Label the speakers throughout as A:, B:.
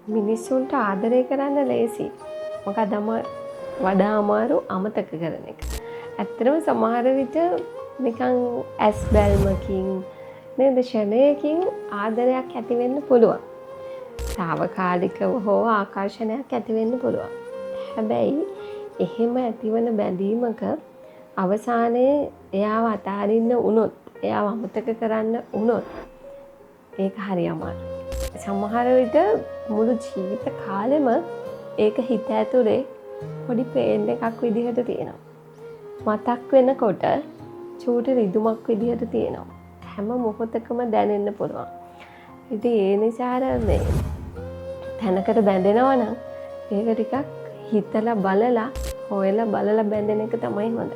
A: මිනිස්සුන්ට ආදරය කරන්න ලේසි. මොකද වඩා අමාරු අමතක කරන එක. ඇත්තටම සමහර විට නිකන් ඇස් බැල්මකින් නේද, ක්ෂණයකින් ආදරයක් ඇති වෙන්න පුළුවන්. තාවකාලිකව හෝ ආකර්ෂණයක් ඇති වෙන්න පුළුවන්. හැබැයි එහෙම ඇතිවන බැඳීමක අවසානයේ එයාව අතාරින්න වුණොත්, එයාව අමතක කරන්න වුණොත් ඒක හරි අමාරුයි. සමහර විට මුළු ජීවිත කාලෙම ඒක හිත ඇතුලේ පොඩි පේන් එකක් විදිහට තියෙනවා. මතක් වෙනකොට චූටි රිදුමක් විදිහට තියෙනවා. හැම මොහොතකම දැනෙන්න පුළුවන්. ඉතින් ඒ නිසා අර මේ තැනකට බැඳෙනවා නම් ඒක ටිකක් හිතලා බලලා හොයලා බලලා බැඳෙන එක තමයි හොඳ.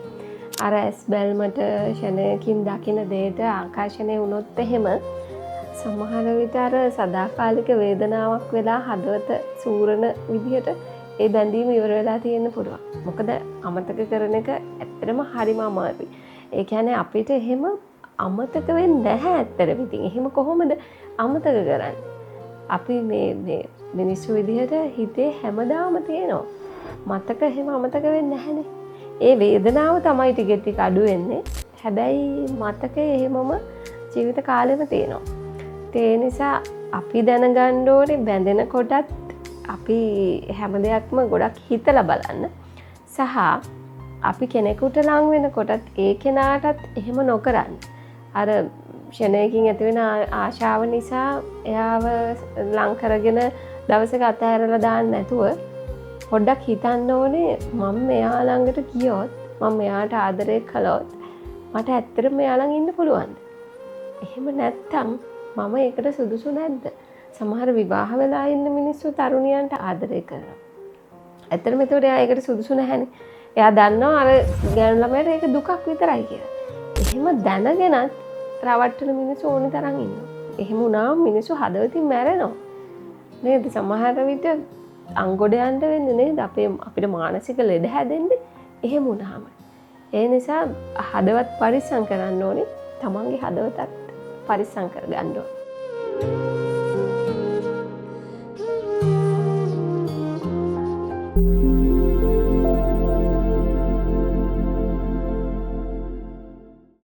A: අර ඇස් බැල්මට ක්ෂණයකින් දකින දේට ආකර්ෂණය වුණොත් එහෙම සමහර විට අර සදාකාලික වේදනාවක් වෙලා හදවත සූරන විදිහට ඒ බැඳීම ඉවර වෙලා තියෙන්න පුළුවන්. මොකද අමතක කරන එක ඇත්තටම හරිම අමාරුයි. ඒ කියන්නේ අපිට එහෙම අමතක වෙන්නේ නැහැ ඇත්තටම. ඉතින් එහෙම කොහොමද අමතක කරන්නේ? අපි මේ මේ මිනිස්සු විදිහට හිතේ හැමදාම තියෙනවා. මතක එහෙම අමතක වෙන්නේ නැහැනේ. ඒ වේදනාව තමයි ටික ටික අඩු වෙන්නේ. හැබැයි මතකය එහෙමම ජීවිත කාලෙම තියෙනවා. ඒ නිසා අපි දැනගන්න ඕනේ බැඳෙන කොටත් අපි හැම දෙයක්ම ගොඩක් හිතලා බලන්න. සහ අපි කෙනෙකුට ලං වෙනකොටත් ඒ කෙනාටත් එහෙම නොකරන්න. අර ක්ෂණයකින් ඇතිවෙන ආශාව නිසා එයාව ලං කරගෙන දවසක අතහැරලා දාන්න නැතුව පොඩ්ඩක් හිතන්න ඕනේ, මම මෙයා ළඟට ගියොත්, මම මෙයාට ආදරය කළොත් මට ඇත්තටම මෙයා ළඟ ඉන්න පුළුවන්ද? එහෙම නැත්තම් මම ඒකට සුදුසු නැද්ද? සමහර විවාහ වෙලා ඉන්න මිනිස්සු තරුණියන්ට ආදරය කරනවා. ඇත්තටම එතකොට එයා ඒකට සුදුසු නැහැනේ. එයා දන්නවා අර ගෑනු ළමයාට ඒක දුකක් විතරයි කියලා. එහෙම දැනගෙනත් රවට්ටන මිනිස්සු ඕනි තරම් ඉන්නවා. එහෙම වුණාම මිනිස්සු හදවතින් මැරෙනවා. නේද? සමහර විට අංගොඩ යන්න වෙන්නේ නේද? අපිට මානසික ලෙඩ හැදෙන්නේ එහෙම වුණාම. ඒ නිසා හදවත් පරිස්සම් කරන්න ඕනේ. තමන්ගේ හදවතත් පරිස්සම් කරගන්න ඕනේ.